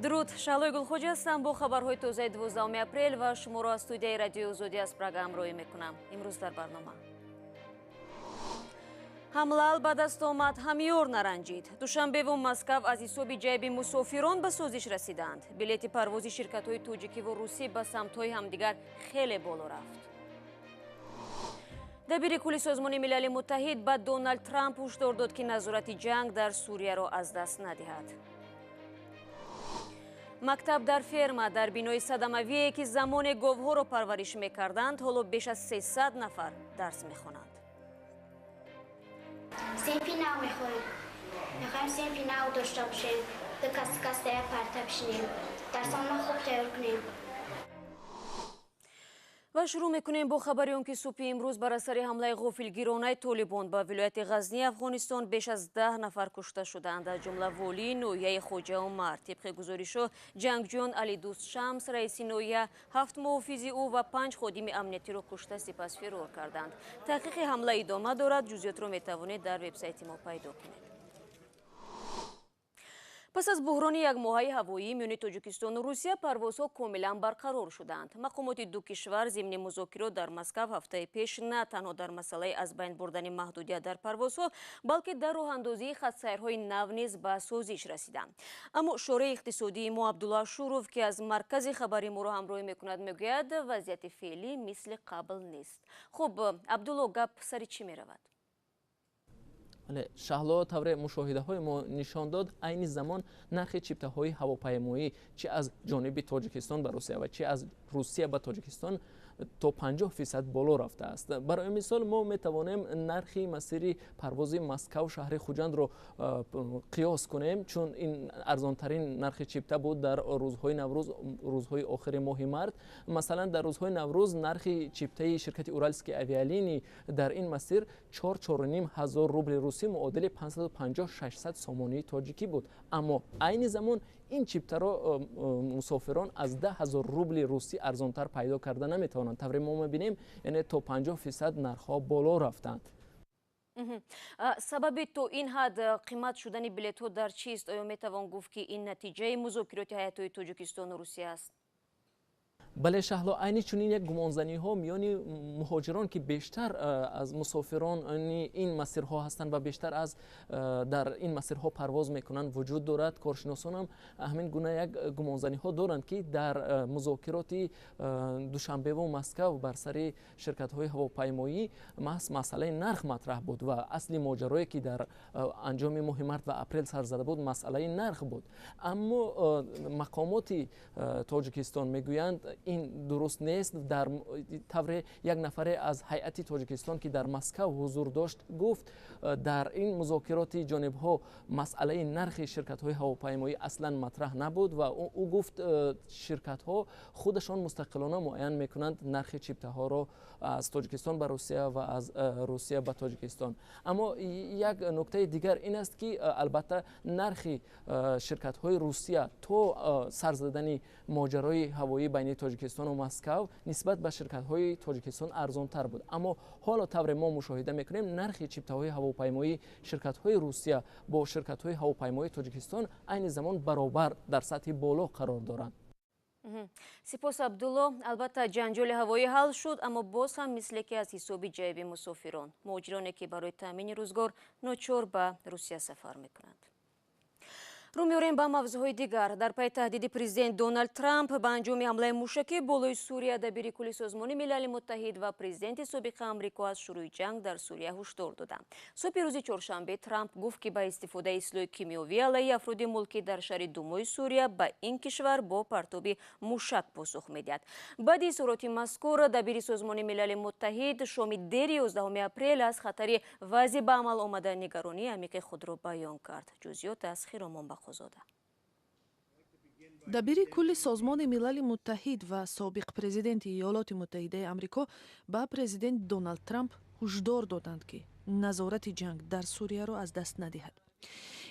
Дуруд, Шаҳлои Гулхоҷа ҳастам бо хабарҳои тозаи 12 апрел ва шуморо аз студияи Радиои Озодӣ аз Прага ҳамроҳӣ мекунам. Имрӯз дар барнома: ҳам лал ба даст омад, ҳам ёр наранҷид. Душанбеву Москав аз ҳисоби ҷайби мусофирон ба созиш расиданд. Билети парвози ширкатҳои тоҷикиву русӣ ба самтҳои ҳамдигар хеле боло рафт. Дабири кулли Созмони Милали Муттаҳид ба Доналд Трамп ҳушдор дод, ки назорати ҷанг дар Сурияро аз даст надиҳад. Мактаб дар ферма, дар бинои садамавие, ки замоне говҳоро парвариш мекарданд, ҳоло беш аз 300 нафар дарс мехонанд. Синфи нав мехоҳем. Мехоҳем синфи нав дошта бошем, ду кас кас дар як парта бишинем, дарсонро хуб тайёр кунем. Ва шурӯъ мекунем бо хабари он, ки субҳи имрӯз бар асари ҳамлаи ғофилгиронаи Толибон ба вилояти Ғазнии Афғонистон беш аз 10 нафар кушта шуданд, аз ҷумла волии ноҳияи Хоҷа Умар. Тибқи гузоришҳо, ҷангҷӯён Алидӯст Шамс, раиси ноҳия, ҳафт муҳофизи ӯ ва панҷ ходими амниятиро кушта, сипас фирор карданд. Таҳқиқи ҳамла идома дорад. Ҷузъиётро метавонед дар вебсайти мо пайдо кунед. Пас аз буҳрони якмоҳаи ҳавоӣ миёни Тоҷикистону Русия парвозҳо комилан барқарор шуданд. Мақомоти ду кишвар зимни музокирот дар Москав ҳафтаи пеш на танҳо дар масъалаи аз байн бурдани маҳдудият дар парвозҳо, балки дар роҳандозии хатсайрҳои нав низ ба созиш расиданд. Аммо шореҳи иқтисодии мо Абдулло Ашуров, ки аз маркази хабари моро ҳамроҳӣ мекунад, мегӯяд, вазъияти феълӣ мисли қабл нест. Хуб, Абдулло, гап сари чӣ меравад? Шаҳло, тавре мушоҳидаҳои мо нишон дод, айни замон нархи чиптаҳои ҳавопаймоӣ чи аз ҷониби Тоҷикистон ба Русия ва чи аз Русия ба Тоҷикистон то 50% боло рафтааст. Барои мисол, мо метавонем нархи масири парвози Москав шаҳри Хуҷандро қиёс кунем, чун ин арзонтарин нархи чипта буд дар рӯзҳои Наврӯз, рӯзҳои охири моҳи март. Масалан, дар рӯзҳои Наврӯз нархи чиптаи ширкати Уральские авиалинии дар ин масир 4-4,5 ҳазор рубли русӣ, муодили 550-600 сомонии тоҷикӣ буд. Аммо айни замон ин чиптаро мусофирон аз 10 000 рубли русӣ арзонтар пайдо карда наметавонанд. Тавре мо мебинем, яъне то 50% нархҳо боло рафтанд. Сабаби то ин ҳад қимат шудани билетҳо дар чист? Оё метавон гуфт, ки ин натиҷаи музокироти ҳайатҳои Тоҷикистону Русия аст? Бале, Шаҳло, айни чунин як гумонзаниҳо миёни муҳоҷирон, ки бештар аз мусофирони ин масирҳо ҳастанд ва бештар аз дар ин масирҳо парвоз мекунанд, вуҷуд дорад. Коршиносонам ҳамин гуна як гумонзаниҳо доранд, ки дар музокироти Душанбеву Москав бар сари ширкатҳои ҳавопаймоӣ маҳз масъалаи нарх матраҳ буд ва асли моҷарое, ки дар анҷоми моҳи март ва апрел сар зада буд, масъалаи нарх буд. Аммо мақомоти Тоҷикистон мегӯянд, ин дуруст нест. Дар тавре як нафаре аз ҳайати Тоҷикистон, ки дар Москав ҳузур дошт, гуфт, дар ин музокироти ҷонибҳо масъалаи нархи ширкатҳои ҳавопаймоӣ аслан матраҳ набуд ва ӯ гуфт, ширкатҳо худашон мустақилона муайян мекунанд нархи чиптаҳоро аз Тоҷикистон ба Русия ва аз Русия ба Тоҷикистон. Аммо як нуктаи дигар ин аст, ки албатта нархи ширкатҳои Русия то сар задани моҷарои ҳавоӣ байни Тоҷикистону Москав нисбат ба ширкатҳои Тоҷикистон арзонтар буд. Аммо ҳоло, тавре мо мушоҳида мекунем, нархи чиптаҳои ҳавопаймоии ширкатҳои Русия бо ширкатҳои ҳавопаймоии Тоҷикистон айни замон баробар дар сатҳи боло қарор доранд. Сипос, Абдулло. Албатта, ҷанҷоли ҳавоӣ ҳал шуд, аммо боз ҳам мисле ки аз ҳисоби ҷайби мусофирон, муҳоҷироне, ки барои таъмини рӯзгор ночор ба Русия сафар мекунанд. Рӯ меорем ба мавзӯъҳои дигар. Дар пайи таҳдиди президент Доналд Трамп ба анҷоми ҳамлаи мушакӣ болои Сурия, дабири кулли Созмони Милали Муттаҳид ва президенти собиқи Амрико аз шурӯи ҷанг дар Сурия ҳушдор доданд. Субҳи рӯзи чоршанбе Трамп гуфт, ки ба истифодаи силоҳи кимиёвӣ алайҳи афроди мулкӣ дар шаҳри Думои Сурия ба ин кишвар бо партоби мушак посух медиҳад. Баъди изҳороти мазкур дабири Созмони Милали Муттаҳид шоми дери 11 апрел аз хатари вазъи ба амал омада нигаронии амиқи худро баён кард. Ҷузъиёт аз Хиромон Бақозода. Дабири кулли Созмони Милали Муттаҳид ва собиқ президенти Иёлоти Муттаҳидаи Амрико ба президент Доналд Трамп ҳушдор доданд, ки назорати ҷанг дар Сурияро аз даст надиҳад.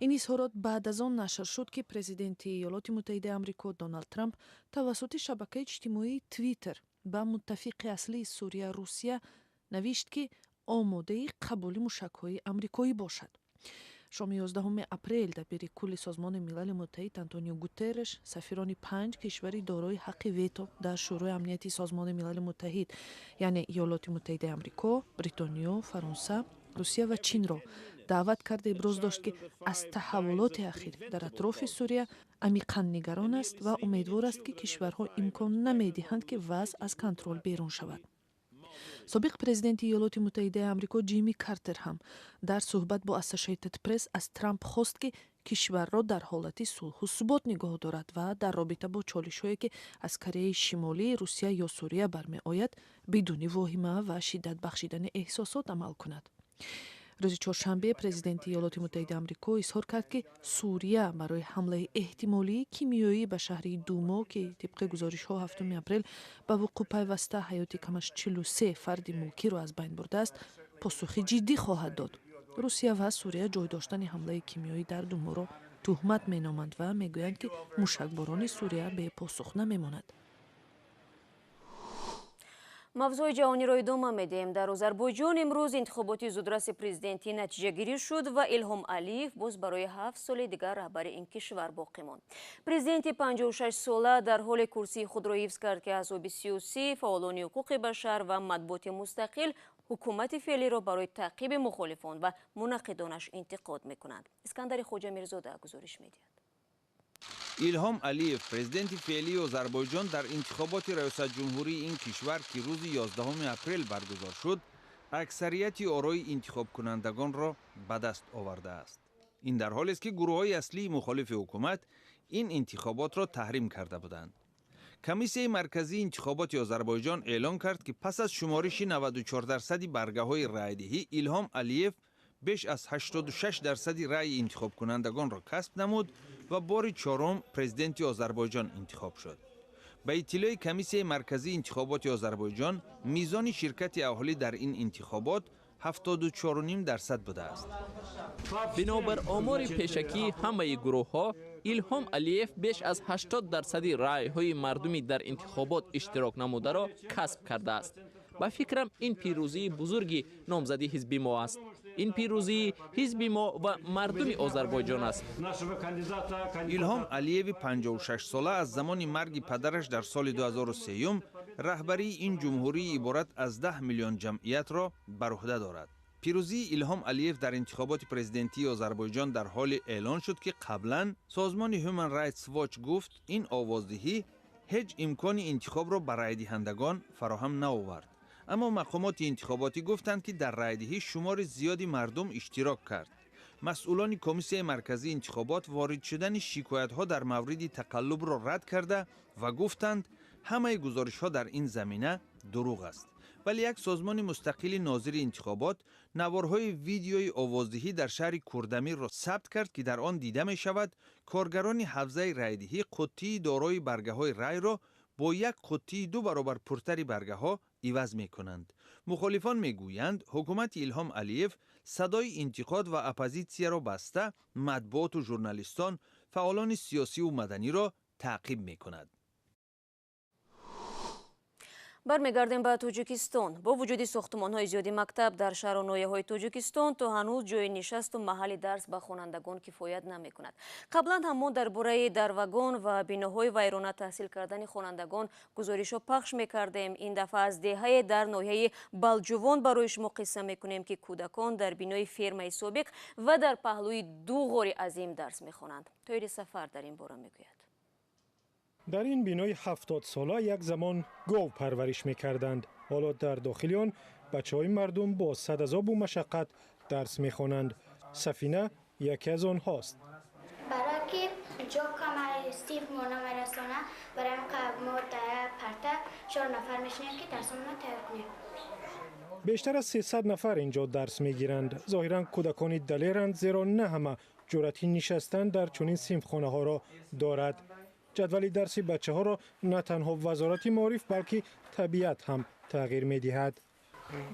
Ин изҳорот баъд аз он нашр шуд, ки президенти Иёлоти Муттаҳидаи Амрико Доналд Трамп тавассути шабакаи иҷтимоии Твиттер ба муттафиқи аслии Сурия, Русия, навишт, ки омодаи қабули мушакҳои амрикоӣ бошад. Шоми 11 апрел дабири кулли Созмони Милали Муттаҳид Антонио Гутерреш сафирони панҷ кишвари дорои ҳаққи вето дар Шӯрои амнияти Созмони Милали Муттаҳид, яъне Иёлоти Муттаҳидаи Амрико, Бритониё, Фаронса, Русия ва Чинро даъват карда, иброз дошт, ки аз таҳаввулоти ахир дар атрофи Сурия амиқан нигарон аст ва умедвор аст, ки кишварҳо имкон намедиҳанд, ки вазъ аз контрол берун шавад. Собиқ президенти Иёлоти Муттаҳидаи Амрико Ҷимми Картер ҳам дар суҳбат бо Ассошиэйтед Пресс аз Трамп хост, ки кишварро дар ҳолати сулҳу субот нигоҳ дорад ва дар робита бо чолишҳое, ки аз Кореяи Шимолӣ, Русия ё Сурия бармеояд, бидуни воҳима ва шиддат бахшидани эҳсосот амал кунад. Рӯзи чоршанбе президенти Иёлоти Муттаҳидаи Амрико изҳор кард, ки Сурия барои ҳамлаи эҳтимолии кимиёӣ ба шаҳри Думо, ки тибқи гузоришҳо 7 апрел ба вуқӯъ пайваста, ҳаёти камаш 43 фарди мулкиро аз байн бурдааст, посухи ҷиддӣ хоҳад дод. Русия ва Сурия ҷой доштани ҳамлаи кимиёӣ дар Думоро туҳмат меноманд ва мегӯянд, ки мушакборони Сурия бепосух намемонад. Мавзӯи ҷаҳониро идома медиҳем. Дар Озарбойҷон имрӯз интихоботи зудраси президентӣ натиҷагирӣ шуд ва Илҳом Алиев боз барои 7 соли дигар раҳбари ин кишвар боқӣ монд. Президенти 56-сола дар ҳоле курсии худро ҳифз кард, ки аҳзоби сиёсӣ, фаъолони ҳуқуқи башар ва матбуоти мустақил ҳукумати феълиро барои таъқиби мухолифон ва мунаққидонаш интиқод мекунанд. Искандари Хоҷамирзода гузориш медиҳад. Илҳом Алиев, президенти феълии Озарбойҷон, дар интихоботи раёсатҷумҳурии ин кишвар, ки рӯзи 11 апрел баргузор шуд, аксарияти орои интихобкунандагонро ба даст овардааст. Ин дар ҳолест, ки гурӯҳҳои аслии мухолифи ҳукумат ин интихоботро таҳрим карда буданд. Комиссияи марказии интихоботи Озарбойҷон эълон кард, ки пас аз шумориши 94 дарсади баргаҳои раъйдиҳӣ, Илҳом Алиев беш аз 86 дарсади раъйи интихобкунандагонро касб намуд ва бори чорум президенти Озарбойҷон интихоб шуд. Ба иттилои Комиссияи марказии интихоботи Озарбойҷон, мизони ширкати аҳолӣ дар ин интихобот 74,5 дарсад будааст. Бинобар омори пешакии ҳамаи гурӯҳҳо, Илҳом Алиев беш аз 80 дарсади раъйҳои мардуми дар интихобот иштирок намударо касб кардааст. Ба фикрам, ин пирӯзии бузурги номзади ҳизби мо аст. Ин пирӯзии ҳизби мо ва мардуми Озарбойҷон аст. Илҳом Алиеви 56-сола аз замони марги падараш дар соли 2003 раҳбарии ин ҷумҳурии иборат аз 10 миллион ҷамъиятро бар уҳда дорад. Пирӯзии Илҳом Алиев дар интихоботи президентии Озарбойҷон дар ҳоле эълон шуд, ки қаблан созмони Human Rights Watch гуфт, ин овоздиҳӣ ҳеҷ имкони интихобро ба раъйдиҳандагон фароҳам наовард. Аммо мақомоти интихоботӣ гуфтанд, ки дар раъйдиҳӣ шумори зиёди мардум иштирок кард. Масъулони Комиссияи марказии интихобот ворид шудани шикоятҳо дар мавриди тақаллубро рад карда ва гуфтанд, ҳамаи гузоришҳо дар ин замина дурӯғ аст. Вале як созмони мустақили нозири интихобот наворҳои видеои овоздиҳӣ дар шаҳри Курдамирро сабт кард, ки дар он дида мешавад, коргарони ҳавзаи раъйдиҳӣ қуттии дорои баргаҳои райро бо як қуттии ду баробар пуртари баргаҳо иваз мекунанд. Мухолифон мегӯянд, ҳукумати Илҳом Алиев садои интиқод ва оппозитсияро баста, матбуоту журналистон, фаъолони сиёсиву маданиро таъқиб мекунад. Бармегардем ба Тоҷикистон. Бо вуҷуди сохтумонҳои зиёди мактаб дар шаҳру ноҳияҳои Тоҷикистон, то ҳанӯз ҷои нишасту маҳалли дарс ба хонандагон кифоят намекунад. Қаблан ҳам мо дар бораи дар вагон ва биноҳои вайрона таҳсил кардани хонандагон гузоришҳо пахш мекардем. Ин дафъа аз деҳае дар ноҳияи Балҷувон барои шумо қисса мекунем, ки кӯдакон дар бинои фермаи собиқ ва дар паҳлӯи ду ғори азим дарс мехонанд. Тоҳири Сафар дар ин бора мегӯяд. Дар ин бинои 70-сола як замон гов парвариш мекарданд. Ҳоло дар дохили он бачаҳои мардум бо сад азобу машаққат дарс мехонанд. Сафина яке аз онҳост. Барое ки ҷо камай, синф мо намерасона, барои мо дар парта чор нафар мешинем, ки дарсонро тайёр кунем. Бештар аз 300 нафар инҷо дарс мегиранд. Зоҳиран, кӯдакони далеранд, зеро на ҳама ҷуръати нишастан дар чунин синфхонаҳоро дорад. Ҷадвали дарси бачаҳоро на танҳо Вазорати маориф, балки табиат ҳам тағйир медиҳад.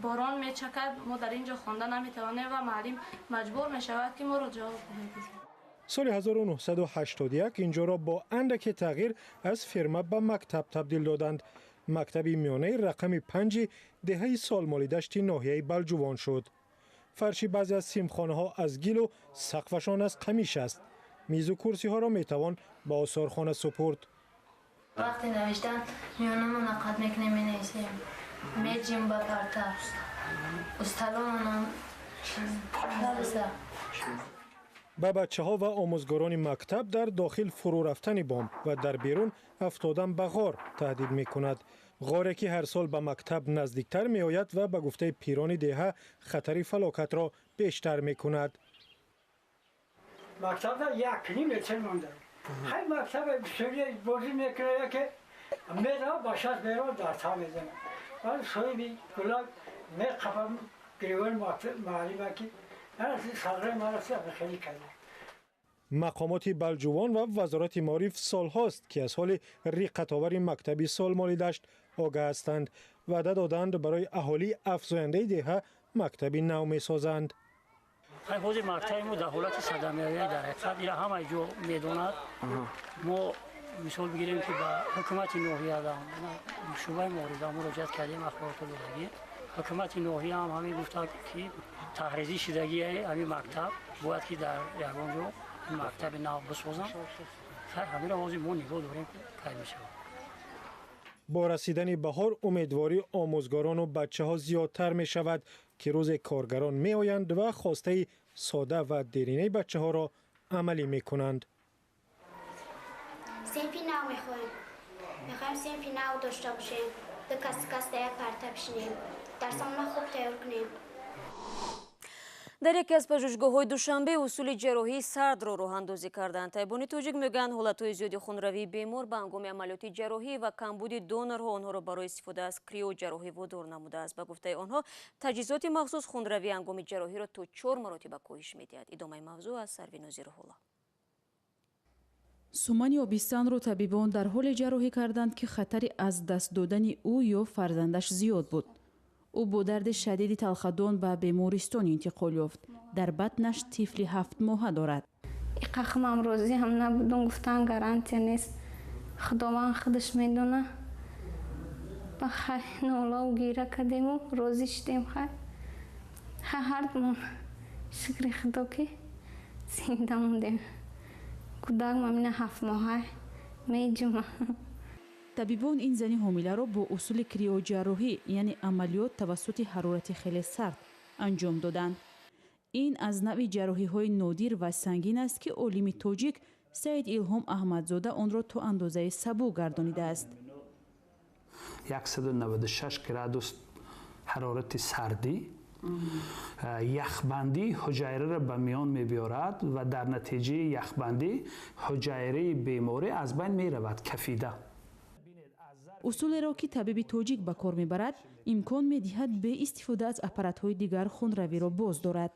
Борон мечакад, мо дар ин ҷо хонда наметавонем ва муаллим маҷбур мешавад, ки моро ҷавоб диҳад. Соли 1981 инҷоро бо андаке тағйир аз ферма ба мактаб табдил доданд. Мактаби миёнаи рақами панҷи деҳаи Солмолидашти ноҳияи Балҷувон шуд. Фарши баъзе аз синфхонаҳо аз гилу сақфашон аз қамиш аст. Мизу курсиҳоро метавон ба осорхона супурд. Вақти навиштан миёнамона қат мекунем, менависем, меҷим ба парта, усталонам. Ба бачаҳо ва омӯзгорони мактаб дар дохил фурӯ рафтани бом ва дар берун афтодан ба ғор таҳдид мекунад. Ғоре ки ҳар сол ба мактаб наздиктар меояд ва ба гуфтаи пирони деҳа хатари фалокатро бештар мекунад. Мактабда 1,5 метр монда. Ҳай мактаба бисёри бозӣ мекунад, ки мерава ба шаст мерава, дарсҳо мезанад. Вале соҳиби гулак меқапам гиревони маълима ки сағраи маро хеле карда. Мақомоти Балҷувон ва Вазорати маориф солҳост, ки аз ҳоли риққатовари мактаби Солмолидашт огаҳ ҳастанд. Ваъда доданд, барои аҳолии афзояндаи деҳа мактаби нав месозанд. Ҳозир мактаби мо дар ҳолати садамавӣ, дар ҳақиқат ира ҳамаи ҷо медонад. Мо мисол бигирем, ки ба ҳукумати ноҳия, шӯъбаи маориф муроҷиат кардем, ахборото додагӣ. Ҳукумати ноҳия ҳам ҳамин гуфта, ки таҳризӣ шудагии ҳамин мактаб бояд, ки дар ягон ҷо мактаби нав бисозанд. Ҳаминро ҳозир мо нигоҳ дорем, ки кай мешавад. Бо расидани баҳор умедвории омӯзгорону бачаҳо зиёдтар мешавад, ки рӯзе коргарон меоянд ва хостаи сода ва деринаи бачаҳоро амалӣ мекунанд. Синфи нав мехоҳем. Мехоҳем синфи нав дошта бошем, ду кас кас дар як парта бишинем, дарсамона хуб тайёр кунем. Дар яке аз пажӯҳишгоҳҳои Душанбе усули ҷарроҳии сардро роҳандозӣ карданд. Табибони тоҷик мегӯянд, ҳолатҳои зиёди хунравии бемор ба ҳангоми амалиёти ҷарроҳӣ ва камбуди донорҳо онҳоро барои истифода аз криоҷарроҳӣ водор намудааст. Ба гуфтаи онҳо, таҷҳизоти махсус хунравии ҳангоми ҷарроҳиро то 4 маротиба коҳиш медиҳад. Идомаи мавзӯъ аз Сарвинози Рӯҳулло. Сумани Обистанро табибон дар ҳоле ҷарроҳӣ карданд, ки хатари аз даст додани ӯ ё фарзандаш зиёд буд. Ӯ бо дарди шадиди талхадон ба бемористон интиқол ёфт. Дар батнаш тифли 7-моҳа дорад. Иқахмам розӣ ҳам набудум, гуфтан гарантия нест. Худованд худаш медона. Ба хай нолаву гира кардему розӣ шудем. Хай хай ҳардумон шукри Худо, ки зинда мондем. Кӯдак мамина 7-моҳа меҷума. Табибон ин зани ҳомиларо бо усули криоҷарроҳӣ, яъне амалиёт тавассути ҳарорати хеле сард, анҷом доданд. Ин аз навъи ҷарроҳиҳои нодир ва сангин аст, ки олими тоҷик Саид Илҳом Аҳмадзода онро то андозаи сабук гардонидааст. 196 градус ҳарорати сардӣ яхбандии ҳуҷайраро ба миён мебиёрад ва дар натиҷаи яхбандӣ ҳуҷайраи беморӣ аз байн меравад кафида. Усулеро, ки табиби тоҷик ба кор мебарад, имкон медиҳад бе истифода аз аппаратҳои дигар хунравиро боз дорад.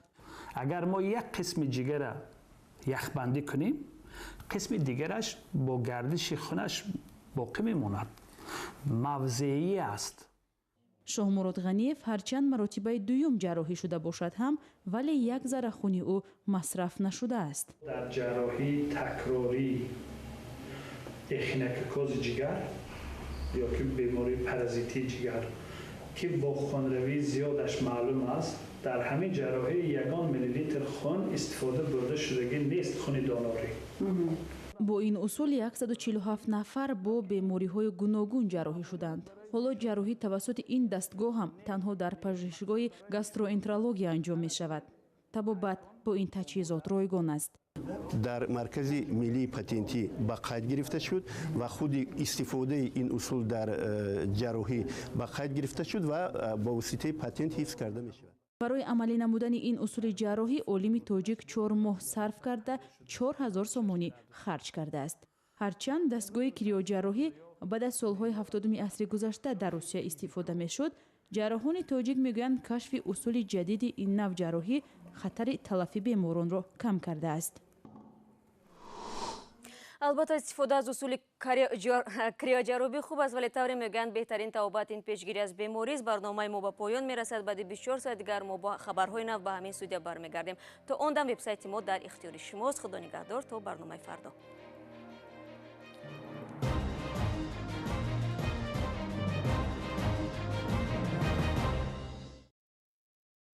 Агар мо як қисми ҷигара яхбандӣ кунем, қисми дигараш бо гардиши хунаш боқӣ мемонад, мавзеӣ аст. Шоҳмурод Ғаниев ҳарчанд маротибаи дуюм ҷарроҳӣ шуда бошад ҳам, вале як зарра хуни ӯ масраф нашудааст. Дар ҷарроҳии такрории эхинококкози ҷигар ё ки бемории паразитии ҷигар, ки бо хунравии зиёдаш маълум аст, дар ҳамин ҷарроҳӣ ягон миллилитр хун истифода бурда шудагӣ нест, хуни донорӣ. Бо ин усул 147 нафар бо бемориҳои гуногун ҷарроҳӣ шуданд. Ҳоло ҷарроҳӣ тавассути ин дастгоҳ ҳам танҳо дар пажӯҳишгоҳи гастроэнтерология анҷом мешавад. Табобат бо ин таҷҳизот ройгон аст. Дар Маркази миллии патентӣ ба қайд гирифта шуд ва худи истифодаи ин усул дар ҷарроҳӣ ба қайд гирифта шуд ва ба воситаи патент ҳифз карда мешавад. Барои амалӣ намудани ин усули ҷарроҳӣ олими тоҷик 4 моҳ сарф карда, 4000 сомонӣ харҷ кардааст. Ҳарчанд дастгоҳи криоҷарроҳӣ баъд аз солҳои 70-уми асри гузашта дар Русия истифода мешуд, ҷарроҳони тоҷик мегӯянд, кашфи усули ҷадиди ин нав ҷарроҳӣ хатари талафи беморонро кам кардааст. Албатта, истифода аз усули криоҷарроҳӣ хуб аст, вале тавре мегӯянд, беҳтарин табобат ин пешгирӣ аз беморист. Барномаи мо ба поён мерасад. Баъди 24 соат дигар мо бо хабарҳои нав ба ҳамин студия бармегардем. То он дам вебсайти мо дар ихтиёри шумост. Худо нигаҳдор то барномаи фардо.